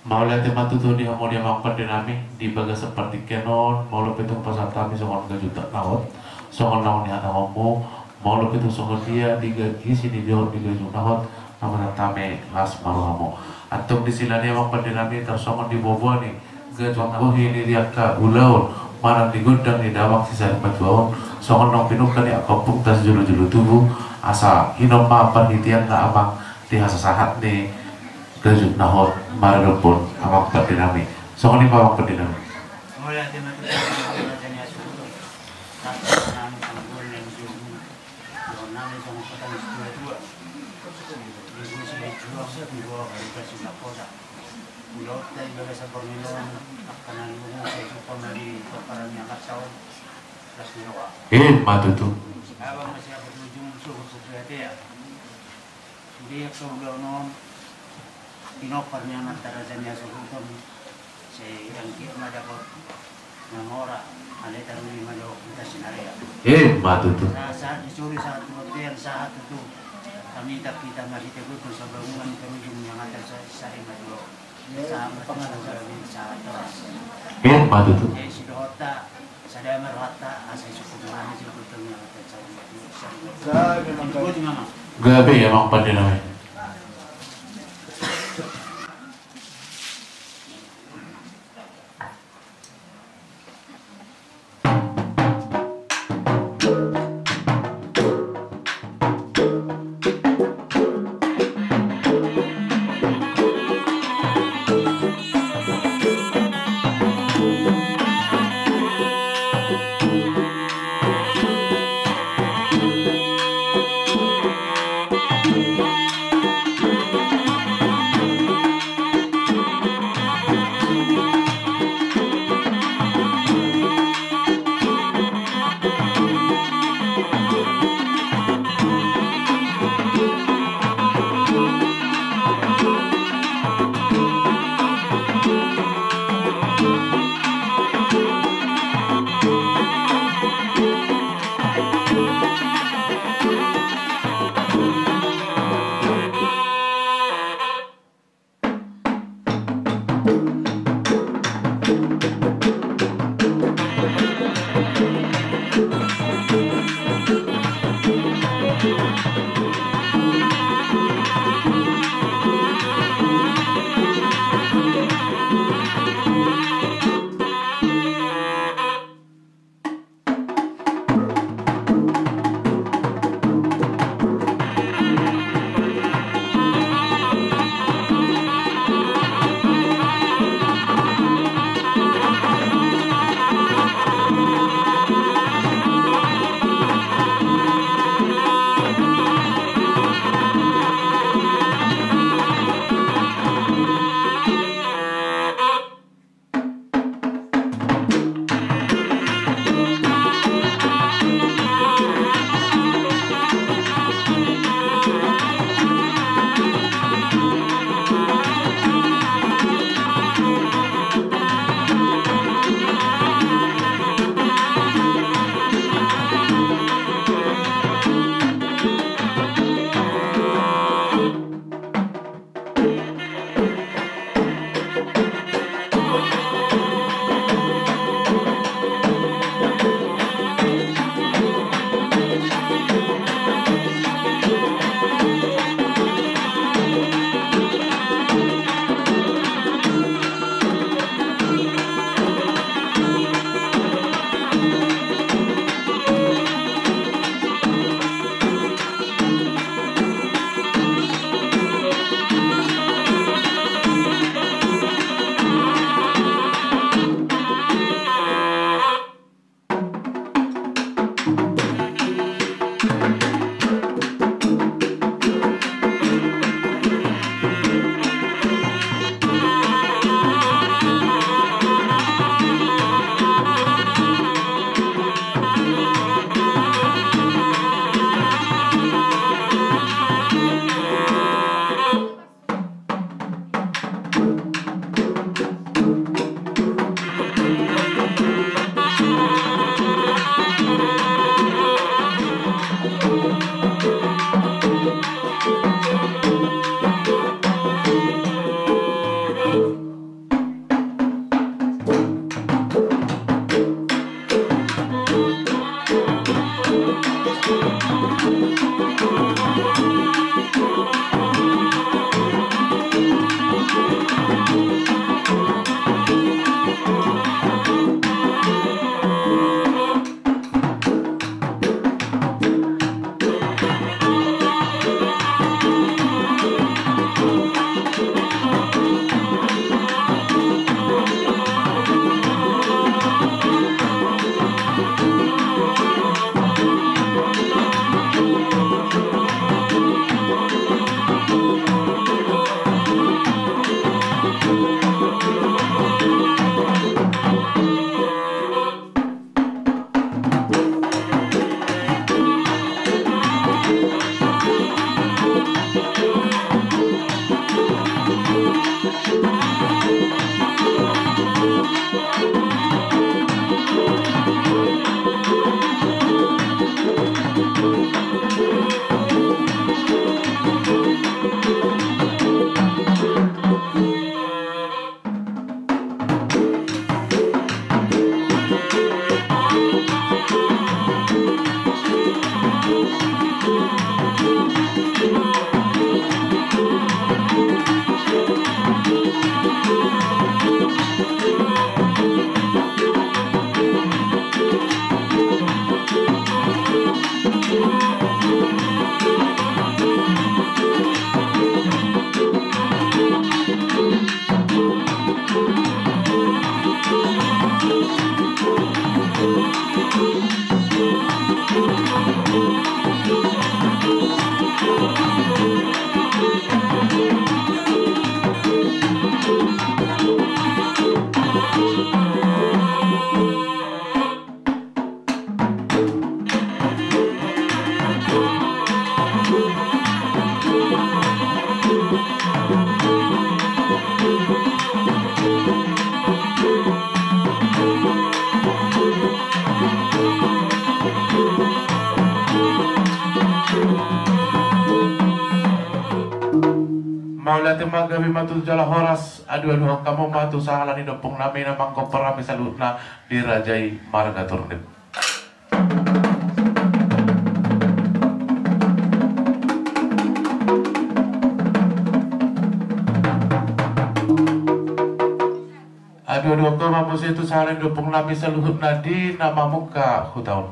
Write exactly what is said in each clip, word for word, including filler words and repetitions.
Mauliate ma tutu di hamu di amang pande nami, di bagasan partingkian on, molo pe tung pasahat hami songon gajut na hot, songon naung nihatahononmu, molo pe tung songon dia di ga-, isi ni dia on di gajut na hot, na pasahat hami las ma rohamu. Antong di sila ni amang pande nami, tarsongon di boaboa ni gajut na hot i di angka ulaon, manang di gondang ni damang si sarimatua on, songon naung pinungka ni angka ompungta sijolo-jolo tubu, asa hinon ma parhiteanna amang di hasasahat ni gajut na hot maradophon amang pande nami. Songon i ma amang pande nami. Mauliate ma tutu, mauliate ma tutu. Rasa nami sangguan yang jumuna. Dohot nami songon kata ni situa-tua. Di gua sini juang, di gua harga sudah kota. Ulaonta i bagasan borngin on, angka na lumobi sai supa ma di pomparan ni angka on. Las ni roha. Ima tutu. Abang masih apa ujung suhut suhut ya. Sude angka ulaon on, pinompar ni amanta raja ni hasuhuton, sai anggiat ma dapot na mora, alai taruli ma dohot hita sinarea. Ima tutu. Sa-, sahat di suri, sahat tu bontean, sahat tutu. Hami tak kita masih teguh tu sabangunan terujung yang atas sa-, sari ma tutu. Ima tutu. Gabe amang pande nami. Mauliate ma, gabe ma tutu jala horas. Aduaduhon hamu ma tu sahala ni ompung nami na manggompar hami saluhutna di raja i marga Turnip. Aduaduhon hamu ma muse tu sahala ni ompung nami saluhutna di na mamungka huta on.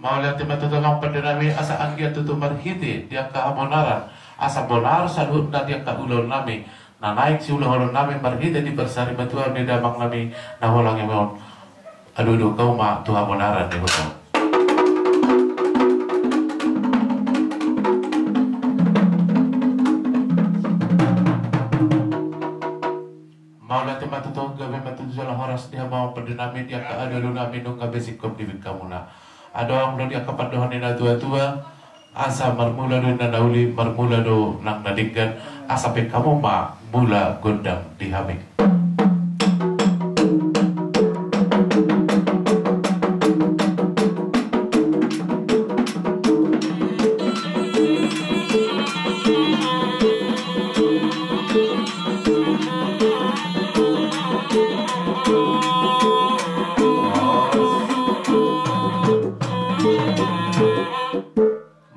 Mauliate ma tutu amang pande nami, asa anggiat tutu marhite di angka habonaran, asa bonar saluhutna di angka ulaon nami, na naeng siulahonon nami marhite di parsarimatua ni damang nami na holang i on. Aduaduhon hamu ma tu habonaran ni huta on. Mauliate ma tutu, gabe ma tutu jala horas di hamu amang pande nami, di angka aduadu nami nunga be singkop dibege hamuna. Adong do di angka pandohan ni natuatua, asa marmula do inna na uli, marmula do nang na denggan, asa baen hamu ma mula gondang di hami.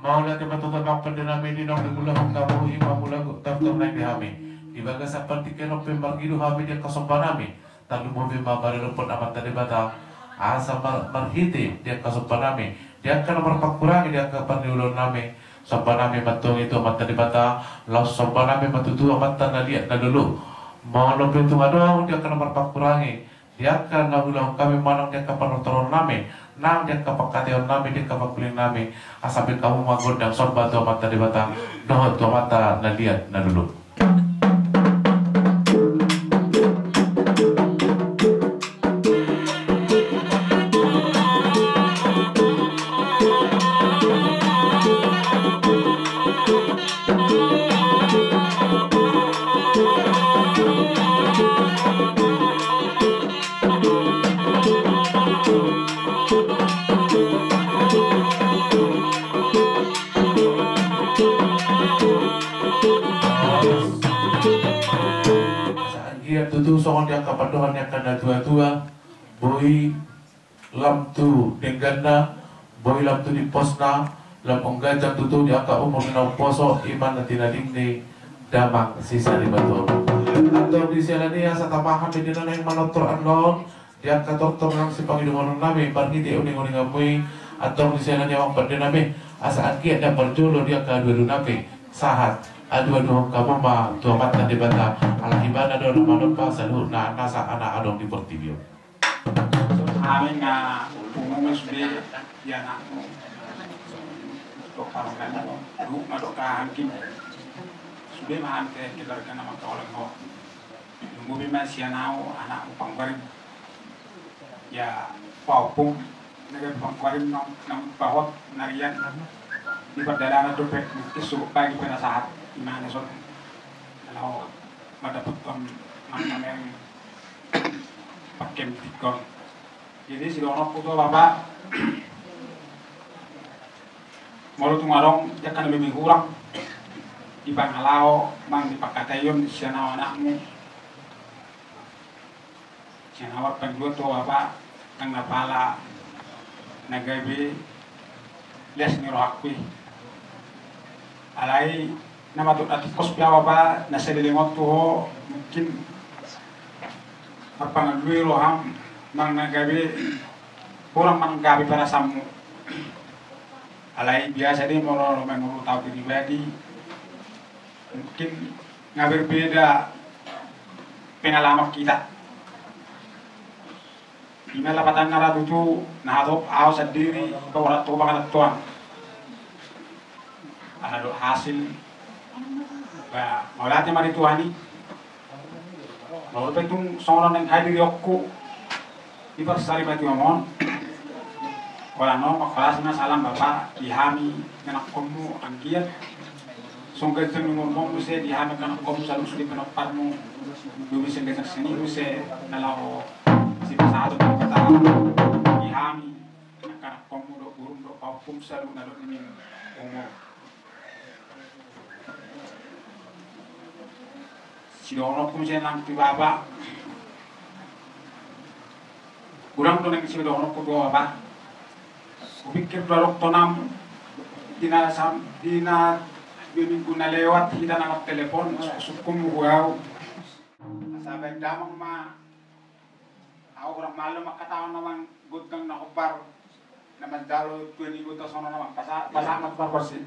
Mauliate ma tutu amang pande nami, di naung dimulahon hamu i ma mula tortor nang di hami. Di bagasan partingkian on pe marngido hami di angka somba nami, tarlumobi ma maradophon Amanta Debata, asa mar-, marhite di angka somba nami, di angka na marpangkurangi di angka parniulaon nami, somba nami ma antong i tu Amanta Debata, laos somba nami ma tutu Amanta na liat na lolo. Molo pe tung adong di angka na marpangkurangi, di angka na ulaon hami manang di angka panortoron nami, nang di angka pangkataion nami, di angka pangkuling nami, asa baen hamu ma gondang somba tu Amanta Debata dohot tu Amanta na liat na lolo. Asa anggiat tutu songon di angka pandohan ni angka natuatua, boi lam tu dengganna, boi lam tu dimposna, lam on ganjang tutu di angka umur na umposo, i ma na tinading ni damang sisarimatua. Antong di siala ni i asa tama hami di na naeng manortor annon, di angka tortor nang sipangidohonon nami marhite uninguninganmu i, antong di siala ni i amang pande nami, asa anggiat na parjolo di angka aduadu nami, sahat aduaduhon hamu ma tu Amanta Debata, ala Ibana do na manompa saluhutna nasa na adong di portibi on. Hami nga pungu sude di anakmu. Tok parmen duk na dok hangkim. Sude ma hami keluarga na mangkaholongi ho. Nunga be ma sian ahu anakmu panggarin. Ya, paupung. Na gabe pangkuarim naung, naung pahot narian di pardalanan dope, mungkin suhut bagi penasahat imana son. Kalau mandapothon manang pakem tikon. Jadi sidohononku tu ho bapa, molo tung adong jaka na memeng hurang di pangalaho manang di pangkataion sian au anakmu, sian au parpangidoan tu ho bapa, nang na pala na gabe las ni rohangku i. Alai na matuk na tingkos pe au bapa na saleleng on tu ho, mungkin marpangalului roham manang na gabe hurang mananggapi parasaanmu. Alai biasa do i molo menurut au pribadi, mungkin nga berbeda pengalaman kita. Ima lapatanna ra tutu na hatop au sandiri paborat tu ho pangarantoan. Ala do hasil ba mauliate ma di Tuhan i. Molo pe tung songon on naeng hadirionku di parsarimationon, holan on manghoras ma salam bapa di hami ianakkonmu anggiat songon ganjang ni umurmu muse di hami ianakkonmu saluhut sude pinomparmu, dung i songon ganjang sian i muse na laho sipasahaton ni Debata di hami ianakkonmu dohot borum dohot pahompum saluhutna dohot nining umur. Sidohononku muse nang tu bapa. Godang do naeng sidohononku tu ho bapa. Hupikir do adong tonam di na sam-, di na dua minggu na lewat hita na martelepon, sungkunmu tu au. Asa baen damang ma. Au hurang malo mangkatahon amang gondang na hombar na manjalo tua ni huta sonon amang, pasa-, pasahat ma tu pargonsi.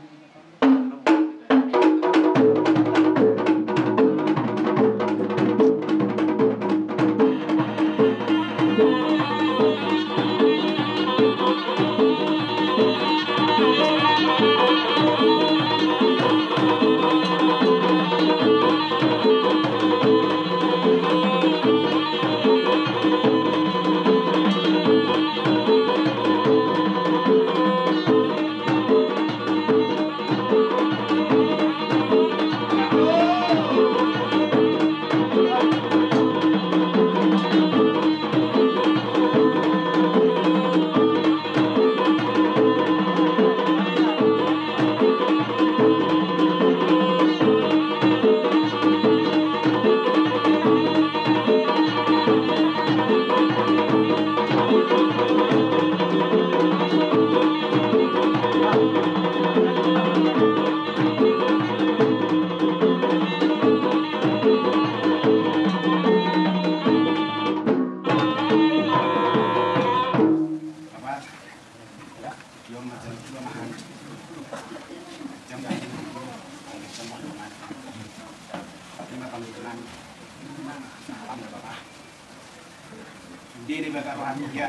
Dia di belakang orang dia.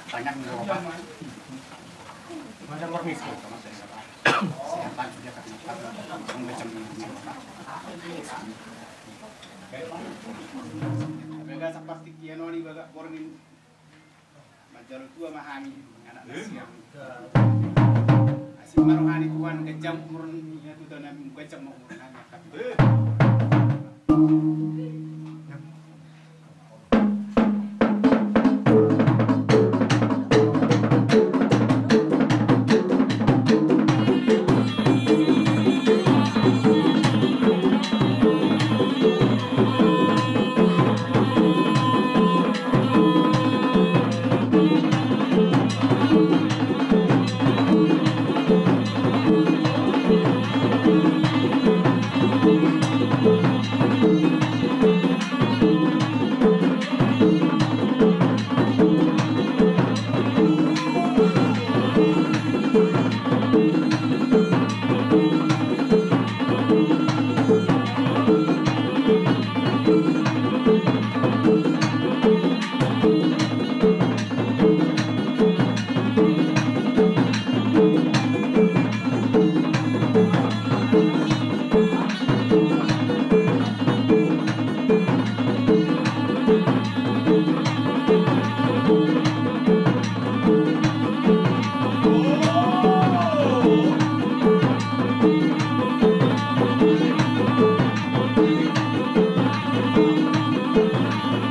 Tanya dulu apa? Macam permisi. Siapa dia kata apa? Macam ni. Baga sapasti kian oni baga borngin. Manjalo tua ma hami anak nasiam. Asing ma roha ni Tuhan ganjang umur ni tutu nami, ganjang ma umur nami.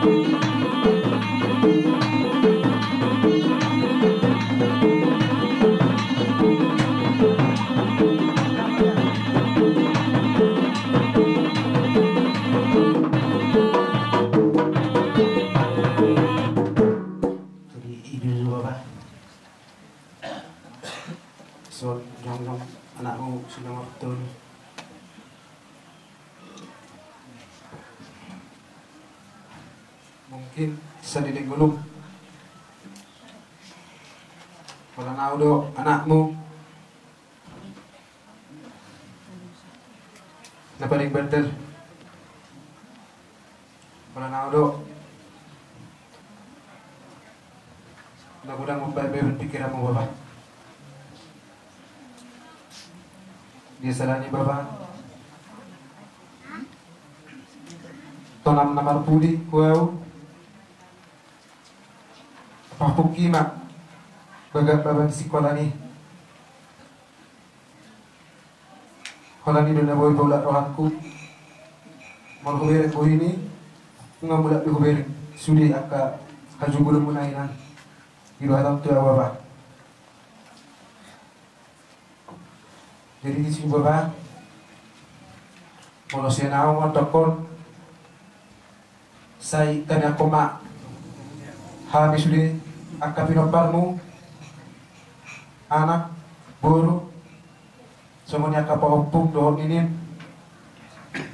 Jadi, i do, Bapa. Son jongjong anakmu sudah martolu. Mungkin saleleng ngolum. Holan ahu do anakmu na paling bandar. Holan ahu do na godang mambahen pikiranmu, Bapa. Di sala ni, Bapa, tonam na marpudi ho ahu. Pahompu i ma bagas baban sikola i. Holan i do na boi paulak rohangku. Molo hubereng bohini, nunga mulak do hubereng sude angka hajugulonmuna i, inang. I do hatangku tu ahu, Bapa. Jadi disi, Bapa, molo sian ahu mandokkon, sai tangiangkon ma hami sude angka pinomparmu, anak, boru, songon i angka pahompum dohot ninim,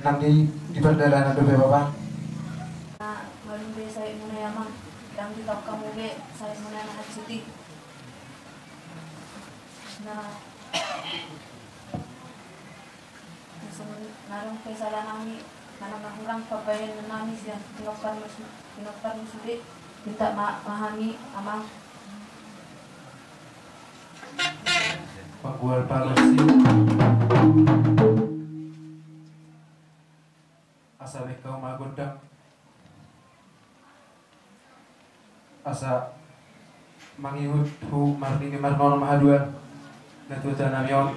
nang di, di pardalanan dope, Bapa. Na, malum be sahitmuna i, Amang, ndang ditaon hamu be sahitmuna na hansit i. Na, na songon na adong pe sala nami, manang na hurang pambahenan nami sian pinomparmu su-, pinomparmu sude, pinta ma, ma hami, Amang. Panggual palos i. Asa baen hamu ma gondang. Asa mangihut hu marnini marnono ma haduan natuatua nami on.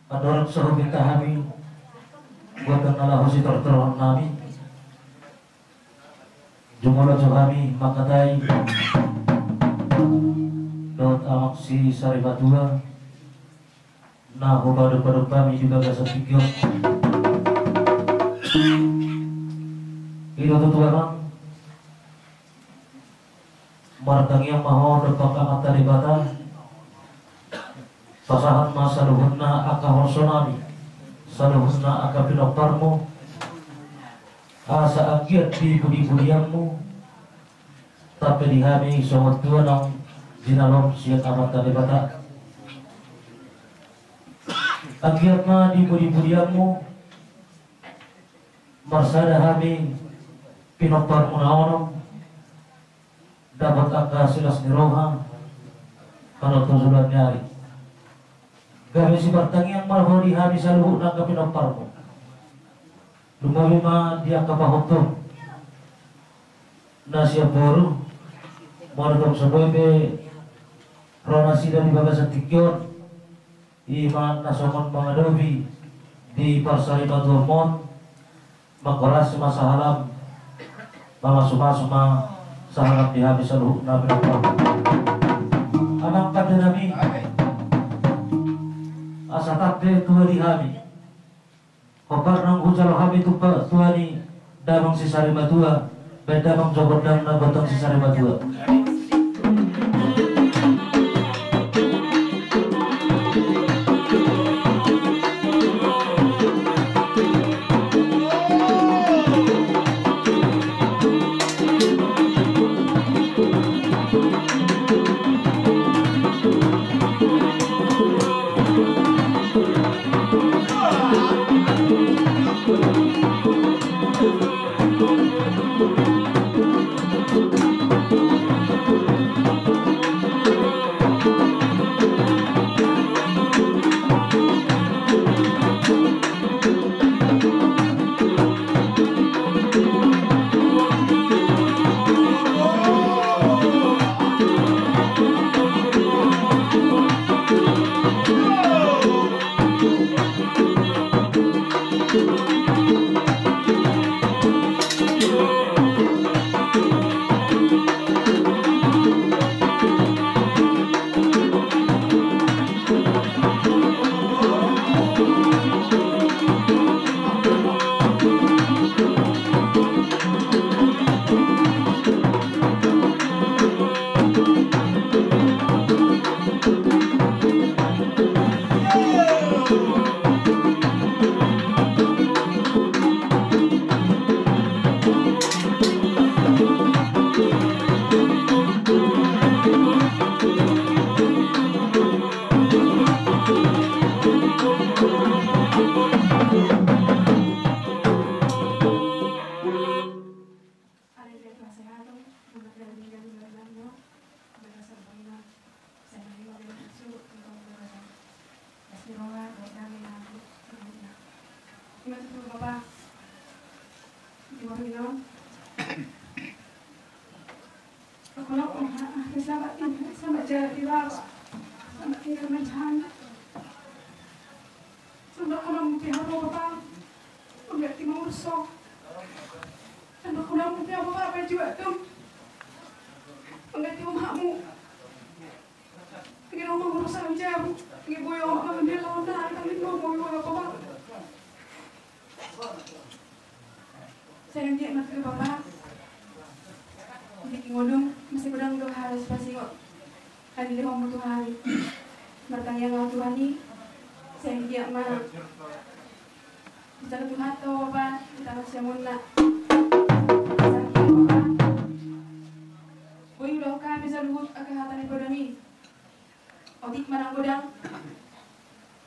Andorang so hupinta hami buat na laho sitortoron nami. Jumolo jo hami mangkatai dohot amang si Sarimatua na hupadompadomp hami di bagasan tingki on. I do tutu amang, martangiang ma ho dompak Amanta Debata. Pasahat ma saluhutna angka holso nami, saluhutna angka pinomparmu, asa anggiat di pudipudianmu, tampe di hami songon tua naung jinalom sian Amanta Debata. Anggiat ma di pudipudianmu, marsada hami pinomparmu na onom, dapot angka silas ni roha, manontu joloan ni ari. Gabe sipartangiang ma ho di hami saluhutna angka pinomparmu. Lumobi ma di angka pahompu na sian boru, molo tong so boi pe ro nasida di bagasan tingki on, i ma na songon mangadopi di parsarimatuam on, mangkorasi ma sahalam, mamasumasu ma sahalam di hami saluhutna. Amang pande nami, asa tampe tua di hami. Hombar naung hujalo hami tumpak tua ni damang si Sarimatua, baen damang jo gondang na gondang si Sarimatua. Ima tutu, Bapa. Ima tutu. Aku lakukan, ah, selamat tinggal, selamat jalan di bawah. Selamat tinggal, Mancan. Selamat, aku lakukan, Bapa. Mangganti mangurus ho. Tanda kuda mungkin apa, Bapa, juga tu. Mangganti omakmu. Ingin omak mangurus hami jabu. Ingin boyo omak mangambil lawan na, kami mau boyo apa, Bapa. Sai anggiat ma tutu, Bapa. Di tingki ngolum masih godang do hal sipasingot. Kan dilehonmu tu hami. Martangiang ahu Tuhan i. Sai anggiat ma. Dicalo Tuhan tu ho, Bapa, di tano siamunna. Sai anggiat, Bapa. Huulahon hami saluhut angka hata ni podom i. Otik ma nang godang.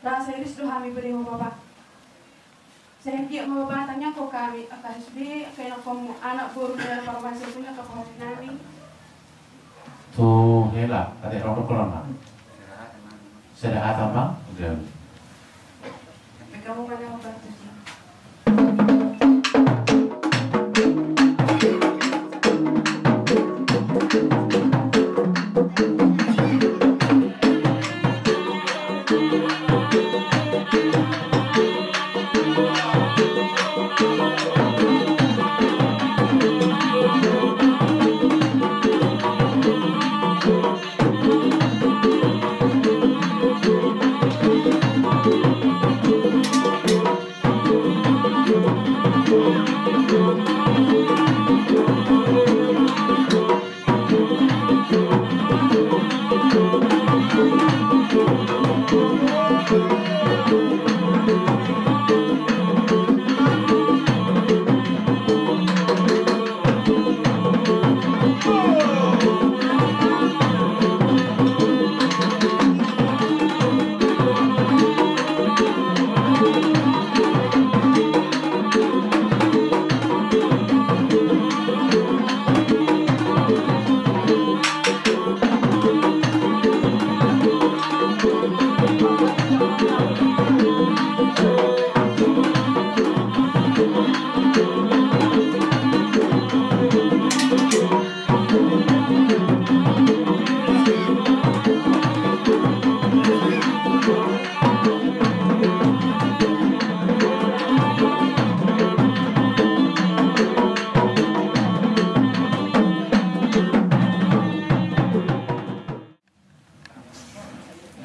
Rasa iris do hami pade ho Bapa. Sai anggiat ma Bapa tangiangkon hami angka sude angka inangkonmu, anak boru, na parumaen, sude angka pahompinami. Tu hela ate rondok kolonna. Sada hata ma. Pe kamu mana ho Bapa tu si.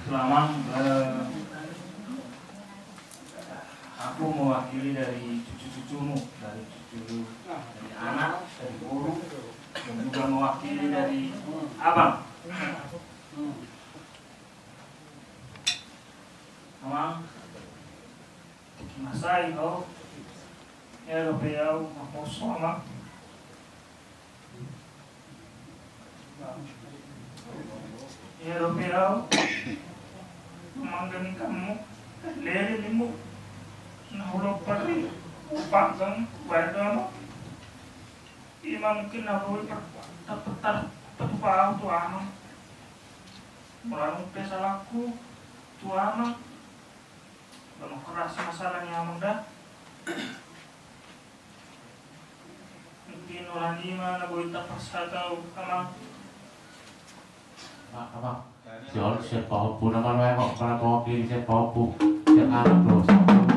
Selamat, eh, aku mewakili dari cucu-cucumu, dari cucu, dari anak, dari boru, dan juga mewakili dari abang. Amang, tingki ma sai ho, ia dope au maposo amang. Ia dope au manggantikanmu, lele nimmu na hulompar i, hupanggang badan amang. Ima mungkin na boi tar, tar, patupa au tu amang. Molo adong pe salahku tu amang, ba mangkorasi masalah ni amang da. Mungkin holan i ma na boi tapasahat au amang. Amang, amang. Sian, sian pahompu nama lo, amang, pala pahompu, sian pahompu. Sian anak lo, sian pahompu.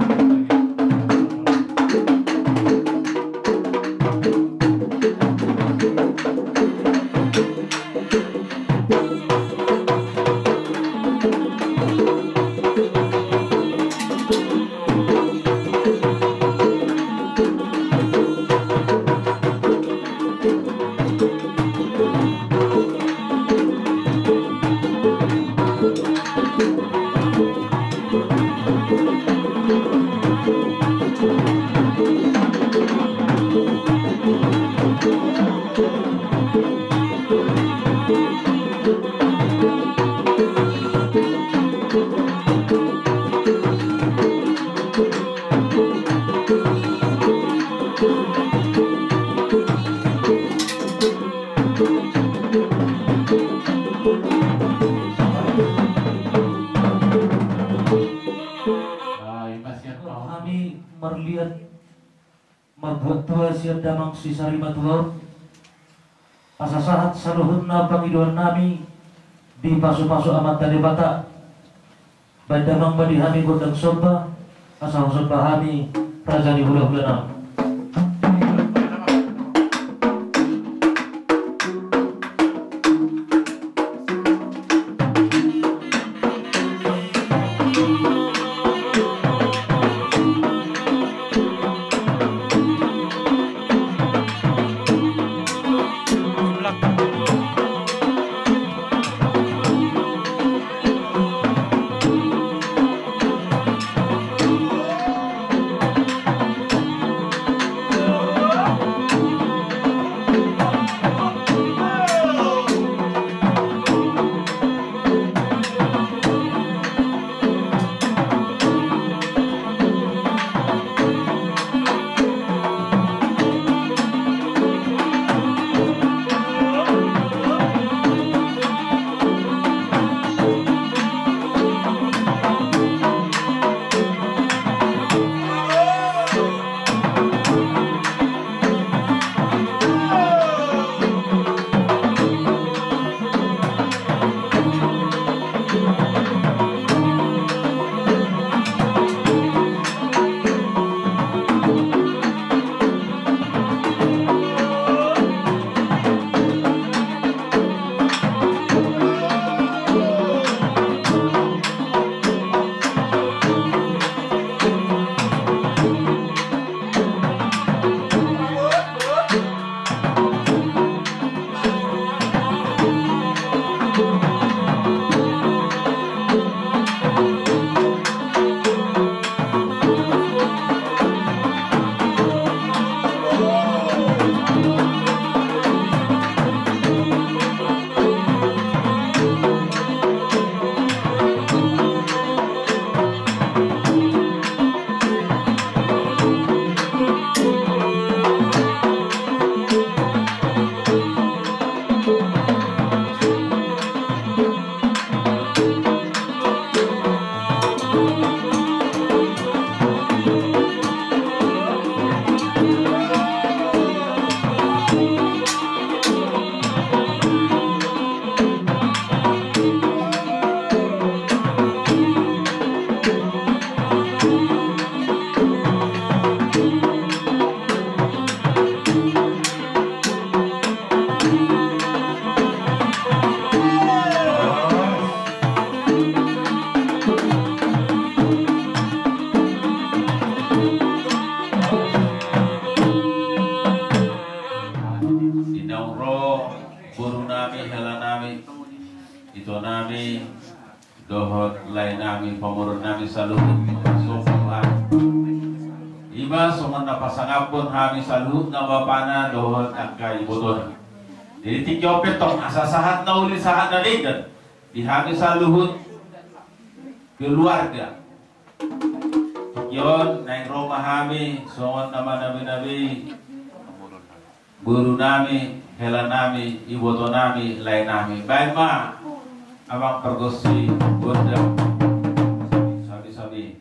Hami marliat marbuat tua sian damang si sarimatua on, asa sahat saluhutna pangidoannami dipasupasu Amanta Debata. Baen damang ma di hami gondang somba, asa husomba hami raja ni hulahulanami. Itonami dohot laenami, pamoruonnami saluhut, parsomba hami. Ima songon na pasangaphon hami saluhutna bapana dohot angka ibotona. Jadi tingki on pe tong asa sahat na uli sahat na denggan di hami saluhut keluarga. Tingki on naeng ro ma hami songon na manabe-nabe i. Borunami, helanami, ibotonami, laenami. Baen ma amang pargonsi gondang. Sabi-sabi.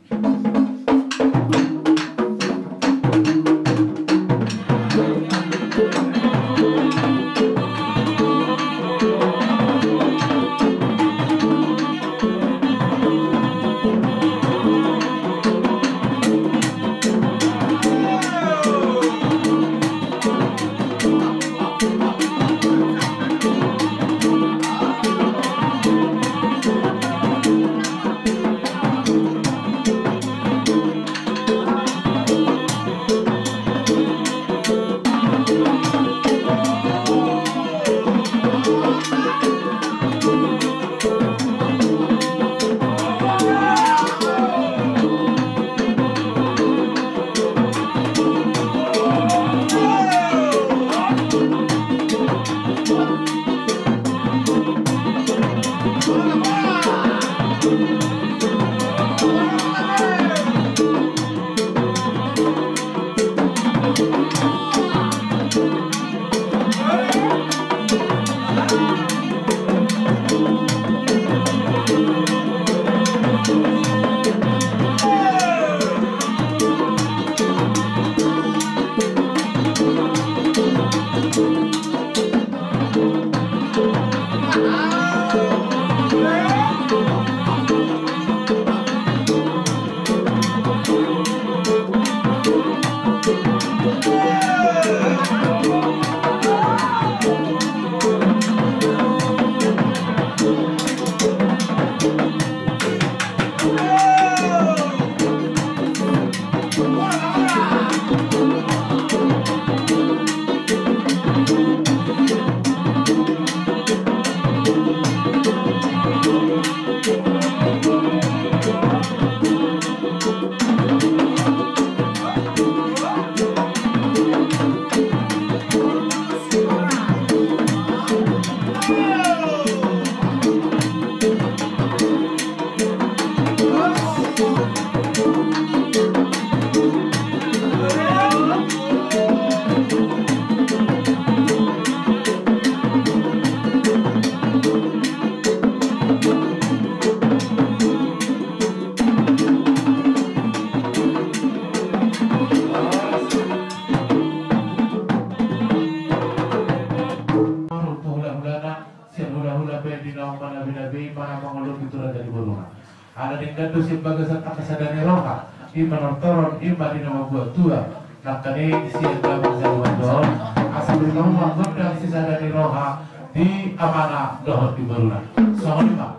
Maruntu hulahulana, sian hulahula pe di naung manabenabe i, manang mangoloi tu raja ni boruna. Ala denggan do sian bagasan angka sada ni roha, i manortoron, i ma di na mambuat tua, nangkaning sian damang saluhut on, asa binaru ma gondang sisada ni roha di amana dohot di boruna. Songon i ma.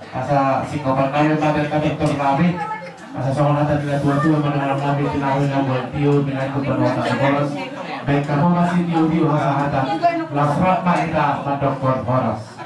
Asa singkopan nami ma baen hamu, tor nami. Asa songon hata ni natuatua ma dohonon nami: Tinahu na mual tio, minantu panuatan na polos. Baen hamu ma sitiotio hasahatan. Laos rap ma hita mandokkon horas.